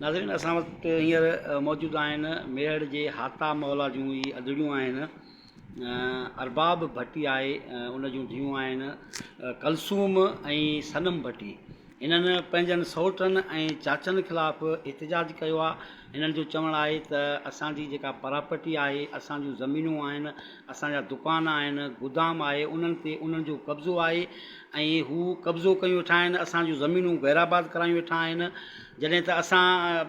ناظرين اسان وٽ هينئر موجود آهن ميهڙ جي هاتا محلا جون هي اڌڙيون آهن ارباب ڀٽي آهي ان جون ڌيئون آهن ڪلثوم ۽ صنم ڀٽي هنن پنهنجن سئوٽن ۽ چاچن خلاف احتجاج ڪيو آهي هنن جو چوڻ آهي ته اسان جي جيڪا پراپرٽي آهي اسان جون زمينون آهن اسان جا دڪان آهن گدام آهي انهن تي انهن جو قبضو آهي ۽ هو قبضو ڪيون ويٺا آهن، اسان جون زمينون غير آباد ڪرايون ويٺا آهن، جڏهن ته اسان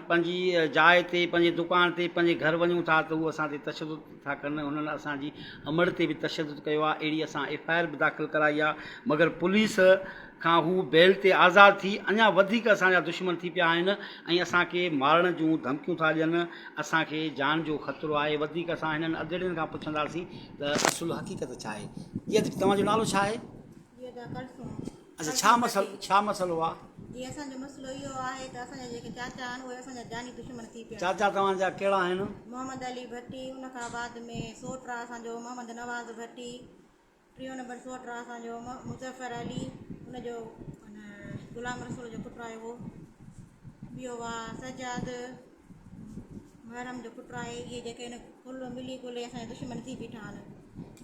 پنهنجي جاء تي پنهنجي دڪان تي پنهنجي گهر وڃون ٿا ته هو اسان تي تشدد ٿا ڪن، هنن اسان جي امڙ تي به تشدد ڪيو آهي، اهڙي اسان ايف I R به داخل ڪرائي آهي، مگر پوليس کان هو بيل تي آزاد ٿي اڃا وڌيڪ اسان جا دشمن ٿي پيا آهن ۽ اسان کي مارڻ جون ڌمڪيون ٿا ڏين، اسان کي جان جو خطرو آهي، وڌيڪ اسان هنن اڌيڙين کان پڇنداسين ته اصل حقيقت ڇا آهي؟ جي ادي توهان جو نالو ڇا آهي؟ جي ادا ڪلثوم. اچا ڇا مسئلو ڇا مسئلو آ؟ جي اسان جو مسئلو اهو آهي ته اسان جا جيڪي چاچا آهن اهي اسان جا جاني دشمن ٿي پيا آهن. چاچا توهان جا ڪهڙا آهن؟ محمد علي ڀٽي ان کان بعد ۾ سوٽ آ اسان جو محمد نواز ڀٽي ٽيون نمبر سوٽ آ اسان جو مظفر علي ان جو ان غلام رسول جو پٽ آهي اهو ٻيو آ سجاد محرم جو پٽ آهي اهي جيڪي آهن ڪل ملي گلي اسان جا دشمن ٿي بيٺا آهن.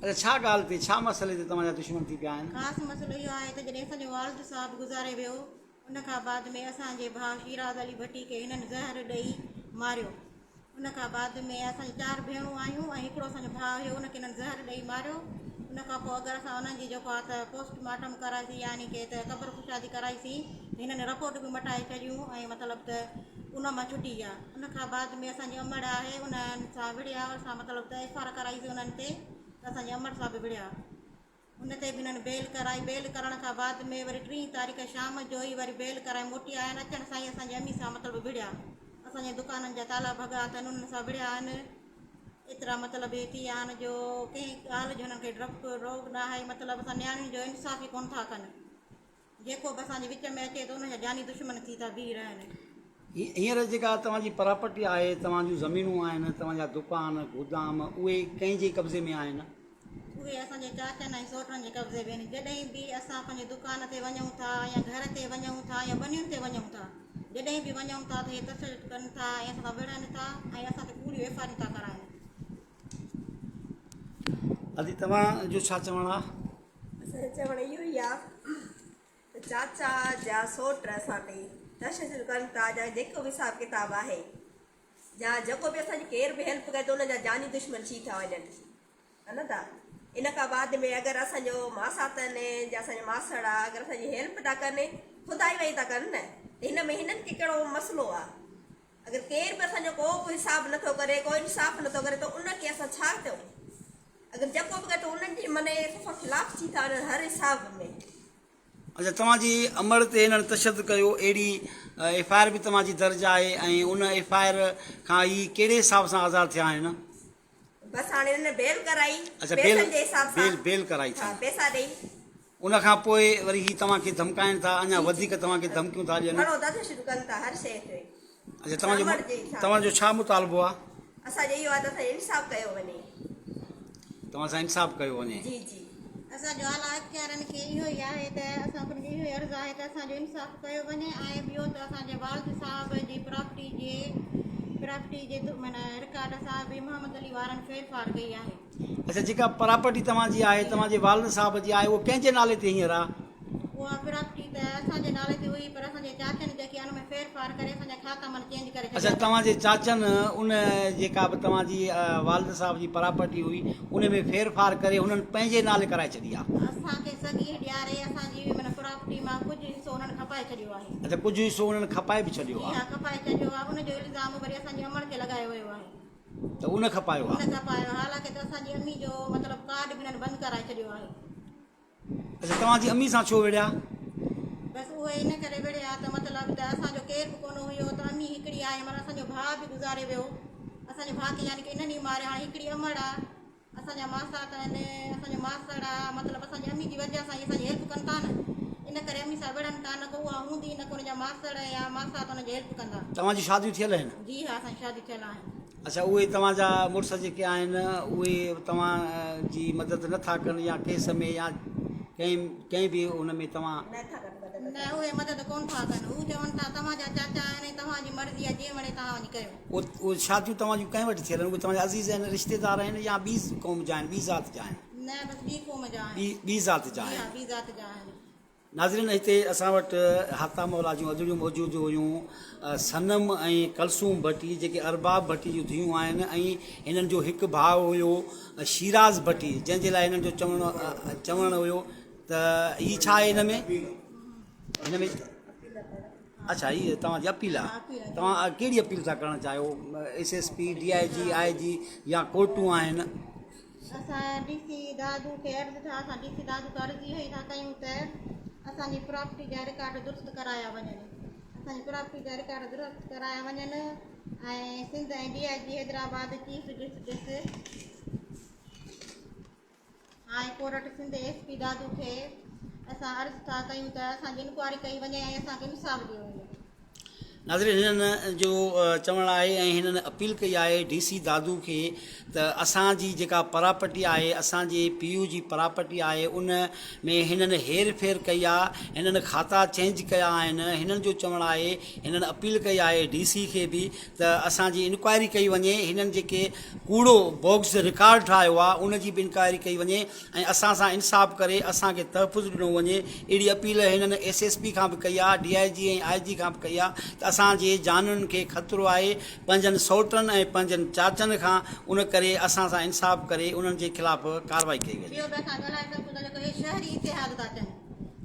اچا ڇا ڳالهه تي ڇا مسئلي تي توهان جا دشمن ٿي پيا آهن؟ خاص مسئلو اهو آهي ته جڏهن اسان جو والد صاحب گذاري ويو ان کان بعد ۾ اسان جي ڀاء شيراز علي ڀٽي کي هنن زهر ڏئي ماريو ان کان بعد ۾ اسان جون چار ڀيڻون آهيون ۽ هڪڙو اسان جو ڀاء هيو ان کي هنن زهر ڏئي ماريو ان کان پوء اگر اسان انهن جي جيڪو آهي ته پوسٽ مارٽم ڪرائيسين يعني ڪي ته قبر ڪشادي ڪرائيسين ته هنن رپورٽ به مٽائي ڇڏيون ۽ مطلب ته ان مان ڇٽي ويا ان کان بعد ۾ اسان جي امڙ آهي انهن سان وڙهيا اسان مطلب ته ايف آر ڪرائيسين انهن تي ته اسان جي امڙ سان به وڙهيا ان تي به هنن بيل ڪرائي بيل ڪرڻ کان بعد ۾ وري ٽين تاريخ شام جو ئي وري بيل ڪرائي موٽي آيا آهن اچڻ سان ئي اسان جي امي سان مطلب وڙهيا اسان جي دڪانن جا تالا ڀڳا اٿن انهن سان وڙهيا آهن ايترا مطلب هي ٿي ويا آهن جو ڪنهن ڳالهه جو هنن کي ڊپ روڳ نه آهي مطلب اسان نياڻين جو انصاف ئي ڪونه ٿا ڪن. جيڪو به اسان جي وچ ۾ اچي ٿو ان جا جاني دشمن ٿي ٿا بيهي رهن. هينئر جيڪا توهان جي پراپرٽي آهي، توهان جون زمينون آهن، توهان جا دڪان، گودام اهي ڪنهن جي قبضي ۾ آهن؟ اهي اسان جي چاچن ۽ سوٽن جي قبضي ۾ آهن. جڏهن به اسان پنهنجي دڪان تي وڃون ٿا يا گهر تي وڃون ٿا يا ٻنين تي وڃون ٿا، جڏهن به وڃون ٿا ته هي تشدد ڪن ٿا ۽ اسان سان وڙهن ٿا ۽ اسان تي ڪوڙيون ايف I آرون ٿا ڪرائين. ادي توهان جو ڇا چوڻ آ؟ اسان جو چوڻ اهو ئي آ ته چاچا جا سوٽ اسان تي تشدد ڪن ٿا جا جيڪو به حساب ڪتاب آهي جا جيڪو به اسان جي ڪير به هيلپ ڪري ٿو ان جا جاني دشمن ٿي ٿا وڃن ها نه ٿا ان کان بعد ۾ اگر اسان جو ماساتن جا اسان جو ماسڙ آ اگر اسان جي هيلپ ٿا ڪن خدائي وئي ٿا ڪن نه ته هن ۾ هنن کي ڪهڙو مسئلو آ اگر ڪير به اسان جو ڪو به حساب نٿو ڪري ڪو انصاف نٿو ڪري ته ان کي اسان ڇا چئون اگر جيڪو به ڪري ٿو انهن جي من صفا خلاف ٿي ٿا وڃن هر حساب ۾. اچا توهان جي امڙ تي هنن تشدد ڪيو اهڙي ايف I R به توهان جي درج آهي ۽ ان ايف I R کان هي ڪهڙي حساب سان آزاد ٿيا آهن؟ بس هاڻي هنن بيل ڪرائي اچا بيل پيسن جي حساب بيل سان بيل ڪرائي ها اٿن پيسا ڏئي. ان کان پوء وري هي توهان کي ڌمڪائين ٿا اڃا وڌيڪ توهان کي ڌمڪيون ٿا ڏين. گهڻو تشدد ڪن ٿا هر شيء تي. اچا توهان جو امڙ جي حساب توهان جو ڇا مطالبو آ؟ اسان جو اهو آ ته اسان جو انصاف ڪيو وڃي. توهان سان انصاف ڪيو وڃي. جي جي. اسان جو اعليٰ اختيارين کي اهو ئي آهي ته اسان کي اهو ئي عرض آهي ته اسان جو انصاف ڪيو وڃي ۽ ٻيو ته اسان جي والد صاحب جي پراپرٽي جي پراپرٽي جي معنيٰ رڪارڊ سان به محمد علي وارن ڦير ڦار ڪئي آهي. اڇا جيڪا پراپرٽي توهان جي آهي توهان جي والد صاحب جي آهي اهو ڪنهن جي نالي تي هينئر آهي؟ اها پراپرٽي ته اسان جي نالي تي هئي پر اسان جي چاچن جيڪي ان ۾ ڦير ڦار ڪري اسان جا کاتا من چينج ڪري اڇا ڇڏيا. توهان جي چاچن ان جيڪا به توهان جي والد صاحب جي پراپرٽي هئي ان ۾ ڦير ڦار ڪري هنن پنهنجي نالي ڪرائي ڇڏي آهي. اسان کي سگهي ڏياري اسان جي من پراپرٽي مان ڪجهه حصو انهن کپائي ڇڏيو آهي. اڇا ڪجهه حصو انهن کپائي به ڇڏيو جي آهي. ها کپائي ڇڏيو آهي ان جو الزام وري اسان جي امڙ تي لڳايو ويو آهي. ته ان کپايو آهي. ان کپايو آهي حالانڪه ته اسان جي امي جو مطلب ڪارڊ به انهن بند ڪرائي ڇڏيو آهي. اڇا توهان جي امي سان ڇو وڙهيا؟ بس اهي ان ڪري وڙهيا ته مطلب ته اسان جو ڪير به ڪونه هيو ته امي هڪڙي آهي معنيٰ اسان جو ڀاء به گذاري ويو اسان جي ڀاء کي يعني ڪه انهن ئي ماريو هاڻي هڪڙي امڙ آ اسان جا ماسات آهن اسان جو ماسڙ آ مطلب اسان جي امي جي وجه سان ئي اسان جي هيلپ ڪن ٿا نه ان ڪري امي سان وڙهن ٿا نه ڪو اها هوندي نه ڪو ان جا ماسڙ يا ماسات ان جي هيلپ ڪندا. توهان جون شاديون ٿيل آهن؟ جي ها اسان جون شاديون ٿيل آهن. اڇا اهي توهان جا مڙس جيڪي آهن اهي توهان جي مدد نه ٿا ڪن يا ڪيس ۾ يا ڪنهن ڪنهن به ان ۾ توهان. نه ٿا ڪن مدد نه اهي مدد ڪونه ٿا ڪن هو چون ٿا توهان جا چاچا آهن ۽ توهان جي. مرضي آهي جيئن وڻي توهان وڃي ڪيو. اهي شاديون توهان جون ڪنهن وٽ ٿيل آهن؟ اهي توهان جا عزيز آهن، رشتيدار آهن يا ٻي قوم جا آهن، ٻي ذات جا آهن؟ نه بس ٻي قوم جا آهن. ٻي ذات جا آهن. جي ها ٻي ذات جا آهن. ناظرين هتي اسان وٽ هاتا مولا جون ادڙيون موجود هيون صنم ۽ ڪلثوم ڀٽي جيڪي ارباب ڀٽي جون ڌيئون آهن ۽ هنن جو هڪ ڀاء هيو شيراز ڀٽي جنهن جي لاء هنن جو چوڻ چوڻ هيو ته هي ڇا آهي هن ۾ هن ۾ اڇا هي توهان جي اپيل آهي توهان ڪهڙي اپيل ٿا ڪرڻ چاهيو S S P D I G I G يا ڪورٽون آهن اسان ڊي سي دادو کي عرض ٿا اسان ڊي سي دادو کي عرض اهو ئي ٿا ڪيون ته اسان جي پراپرٽي جا رڪارڊ درست ڪرايا وڃن اسان جي پراپرٽي جا رڪارڊ درست ڪرايا وڃن ۽ Sindh ۽ D I G Hyderabad chief justice high court Sindh S P Dadu کي اسان عرض ٿا ڪيون ته اسان جي انڪوائري ڪئي وڃي ۽ اسان کي انصاف ڏيو وڃي. ناظرين هنن جو چوڻ آهي ۽ هنن اپيل ڪئي آهي ڊي سي دادو کي ته اسان جي جيڪا پراپرٽي آهي اسان جي پيء جي پراپرٽي آهي ان ۾ هنن هير ڦير ڪئي آهي هنن کاتا چينج ڪيا آهن هنن جو چوڻ آهي هنن اپيل ڪئي آهي ڊي سي کي به ته اسان جي انڪوائري ڪئي وڃي هنن جيڪي ڪوڙو بوگس رڪارڊ ٺاهيو آهي ان جي به انڪوائري ڪئي وڃي ۽ اسان سان انصاف ڪري اسان کي تحفظ ڏنو وڃي اهڙي اپيل هنن ايس ايس پي کان به ڪئي آهي ڊي I جي ۽ آء جي کان به ڪئي آهي ته اسان جي جانين کي خطرو آهي پنهنجن سئوٽن ۽ پنهنجن چاچن کان ان ڪري اسان سان انصاف ڪري انهن جي خلاف ڪارروائي ڪئي وڃي. ٻيو به اسان ڳالهائي سگهون ٿا جيڪو هي شهري اتحاد ٿا چون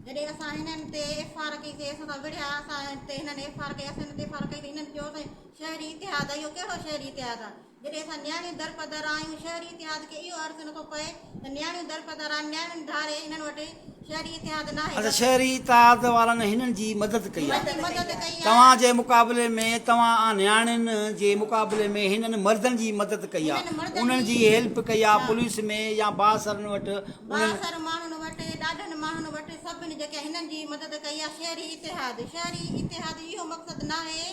جڏهن اسان هنن تي ايف آر ڪئي سي اسان سان وڙهيا اسان تي هنن ايف آر ڪئي اسان هنن تي ايف آر ڪئي ته هنن چيو سائين شهري اتحاد اهو ڪهڙو شهري اتحاد آهي جڏهن اسان نياڻيون درپدر آهيون، شهري اتحاد کي اهو عرض نٿو پئي ته نياڻيون درپدر آهن، نياڻين ڌاري انهن وٽ شهري اتحاد ناهي. اڇا شهري اتحاد وارن هنن جي مدد ڪئي آهي. مدد ڪئي آهي. توهان جي مقابلي ۾ توهان نياڻين جي مقابلي ۾ هنن مردن جي مدد ڪئي آهي. انهن جي هيلپ ڪئي آهي پوليس ۾ يا بااثرن وٽ انهن. بااثر ماڻهن وٽ ڏاڍن ماڻهن وٽ سڀني جيڪي هنن جي مدد ڪئي آهي شهري اتحاد شهري اتحاد اهو مقصد ناهي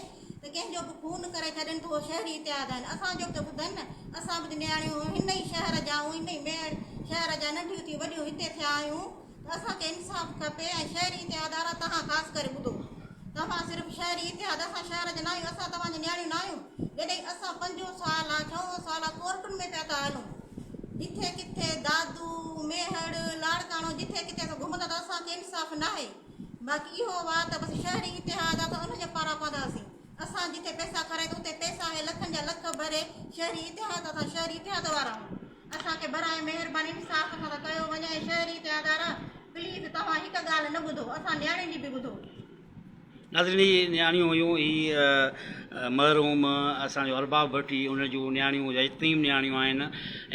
ته ڪنهن جو به خون ڪري ڇڏين ته اهو شهري اتحاد آهن. اسان جو به ته ٻڌن نه. اسان به ته نياڻيون هن ئي شهر جا آهيون، هن ئي ميهڙ شهر جا ننڍيون ٿي وڏيون هتي ٿيا آهيون ته اسان کي انصاف کپي ۽ شهري اتحاد وارا توهان خاص ڪري ٻڌو. توهان صرف شهري اتحاد اسان شهر جا ناهيون، اسان توهان جون نياڻيون ناهيون. جڏهن اسان پنجون سال آ ڇهون سال آ ڪورٽن ۾ پيا ٿا هلون. جٿي ڪٿي دادو، ميهڙ، لاڙڪاڻو جٿي ڪٿي اسان گهمندا ته اسان کي انصاف ناهي. باقي اهو آ ته بس شهري اتحاد آ ته ان جي پاران پونداسين. اسان جتي پئسا کارائي ته اتي پئسا اهي لکن جا لک ڀري شهري اتحاد اسان شهري اتحاد وارا آهيون. اسان کي براء مهرباني انصاف اسان سان ڪيو وڃي ۽ شهري اتحاد وارا پليز توهان هڪ ڳالهه نه ٻڌو اسان نياڻين جي به ٻڌو. ناظرين هي نياڻيون هيون هي مرحوم اسان جو ارباب ڀٽي ان جون نياڻيون يتيم نياڻيون آهن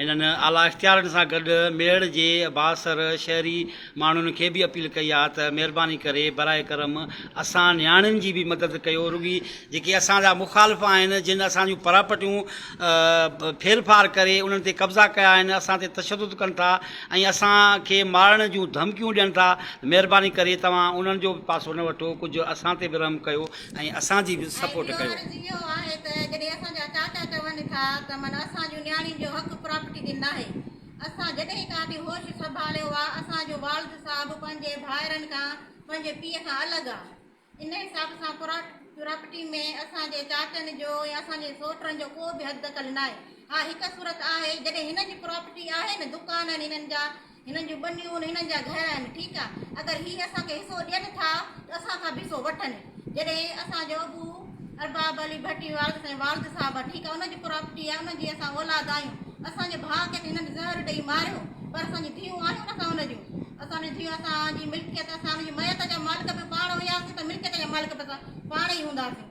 انهن اعليٰ اختيارن سان گڏ ميهڙ جي بااثر شهري ماڻهن کي به اپيل ڪئي آهي ته مهرباني ڪري براء ڪرم اسان نياڻين جي به مدد ڪيو رڳي جيڪي اسان جا مخالف آهن جن اسان جون پراپرٽيون ڦيرڦار ڪري انهن تي قبضا ڪيا آهن اسان تي تشدد ڪن ٿا ۽ اسان کي مارڻ جون ڌمڪيون ڏين ٿا، مهرباني ڪري توهان انهن جو به پاسو نه وٺو، ڪجهه اسان تي به رحم ڪيو ۽ اسان جي به ۽ سپورٽ ٻيو ڪيو. عرض اهو آهي ته جڏهن اسان جا چاچا چون ٿا ته معنيٰ اسان جون نياڻين جو حق پراپرٽي تي ناهي، اسان جڏهن کان وٺي هوش سنڀاليو آ، اسان جو والد صاحب پنهنجي ڀائرن کان پنهنجي پيء کان الڳ آ، ان حساب سان پراپرٽي ۾ اسان جي چاچن جو يا اسان جي سوٽن جو ڪو به حد دخل ناهي. ها هڪ صورت آهي جڏهن هنن جي پراپرٽي آهي نه دڪان آهن هنن جا هنن جون ٻنيون آهن هنن جا گهر آهن ٺيڪ آهي اگر هي اسان کي حصو ڏين ٿا ته اسان کان به حصو وٺن جڏهن اسان جو ابو ارباب علي ڀٽي والد سائين والد صاحب آهي ٺيڪ آهي ان جي پراپرٽي آهي ان جي اسان اولاد آهيون اسان جي ڀاء کي ته هنن زهر ڏئي ماريو پر اسان جون ڌيئون آهيون نه اسان ان جون اسان جون ڌيئون اسان جي ملڪيت اسان جي ميت جا مالڪ به پاڻ هياسين ته ملڪيت جا مالڪ به اسان پاڻ ئي هونداسين.